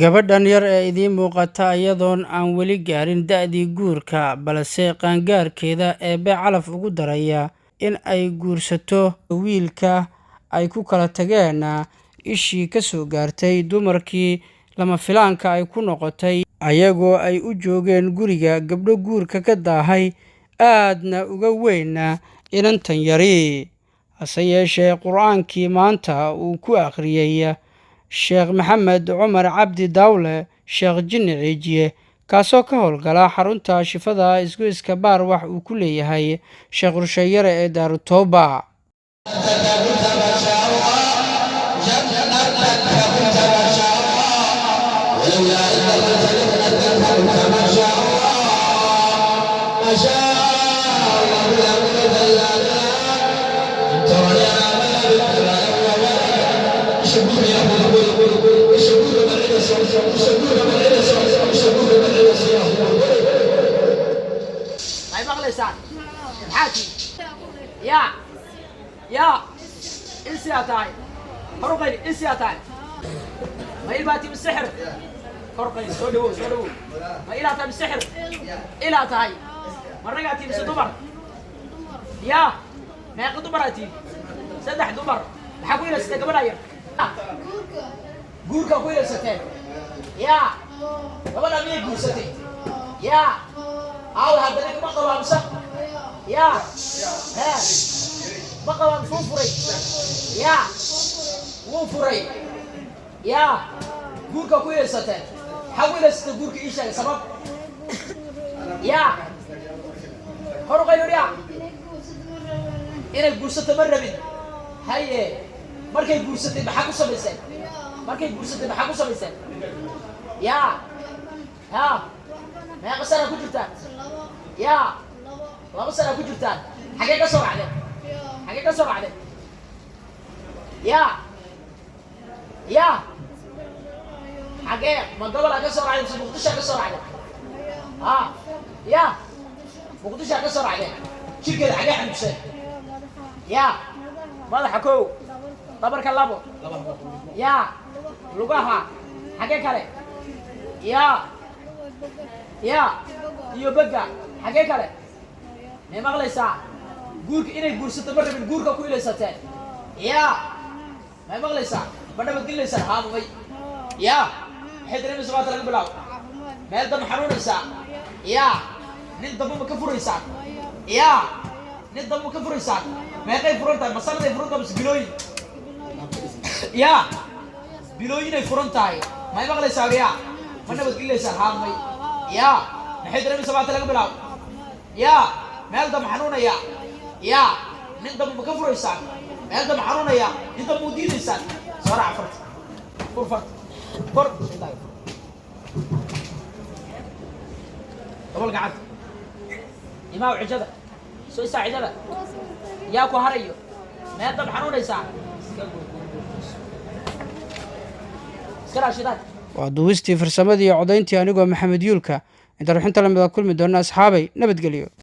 Gabadhan yar ee idiin muuqata iyadoon aan weli gaarin da'dii guurka, balse qaangaarkeeda Eebbe calaf ugu daraya in ay guursato wiilka ay ku kala tageen ishii ka soo gaartay dumarkii lama filaanka ay ku noqotay, ayagoo ay u joogeen guriga gabdho guurka ka daahay aadna uga weyn inantan yari. Hase yeeshee, qur-aankii maanta uu ku akhriyey Sheekh Maxamed Cumar Cabdi Daawle, Sheekh Jinni Ciijiye, kaasoo ka howlgala xarunta Shifada isgoyska Baarwax uu ku leeyahay Sheekh Rusheeyare ee Daarutooba. May maqlaysaan? Maxaa tii yaa yaa insiyaa tahay? Kor u qayli. Insiyaa tahay? Ma ilbaa tii bisixir? Kor qayli. Soo dhawow, soo dhawow. Ma ilaa tahay bisixir? Ilaa tahay? Ma ragaa tii mise dumar? Yaa, meeqa dumaraa tii? Saddex dumar. Maxaa ku ilaysatee gabadha yar? Guurkaa ku ilaysateen? Yaa, gabadha miyay guursatay? Yaa, aawe haddana ma qabaa mise? Yaa, hee, ma qabaa mise wuu furay? Yaa, wuu furay. Yaa, guurkaa ku ilaysateen? Maxaa ku ilaysatay guurka? Ii sheegay sabab. Yaa, kor u qaylo. Yaa, inay guursato ma rabin. Haye, markay guursatay maxaa ku samayseen? Markay guursatay maxaa ku samayseen? Yaa, ha, meeqa sanaa ku jirtaan? Yaa, 2 sanaa ku jirtaan. Xagee ka soo raacdeen? Xagee ka soo raacdeen? Yaa, yaa, xagee? Ma gobolaa ka soo raacdeen mise Muqdishaa ka soo raacdeen? Ha, yaa, Muqdishaa ka soo raacdeen. Jirkeeda xagee xanuunseen? Yaa, madaxa kow, dhabarka labo, yaa, lugaha. Xagee kale? Yaa, yaa, iyo bega. Xagee kale? May maqlaysaa? Guurka inay guursato ma rabin, guurka ku ilaysateen. Yaa, may maqlaysaa? Ma nabadgelaysaan? Haamumay. Yaa, maxay dareemaysaa maanta laga bilaabo? Meel damba xanuunaysaa? Yaa, nin damba ma ka furaysaan? Yaa, nin damba ma ka furaysaan? Meeqay furan tahay? Ma sanaday furan tahay mise bilooyin? Yaa, bilooyinay furan tahay. May maqlaysaa? Yaa, ma nabadgelaysaan? Haamumay. Yaa, maxay dareemaysaa maanta laga bilaabo? Yaa, meel damba xanuunaya? Yaa, nin damba ma ka furaysaan? Meel damba xanuunaya? Nin damba u diidaysaan? Soo raaca farta. Fur farta, kor indhaha fur, dabol gacanta, imaaw cijada soo isaa cijada. Yaa ku harayo? Meel damba xanuunaysaa? Iska iska raashidaad. Waa duubistii, farsamadii iyo codayntii anigoo Maxamed Yuulka. Intaan ruxinta lamida kulmi doona, asxaabay, nabadgelyo.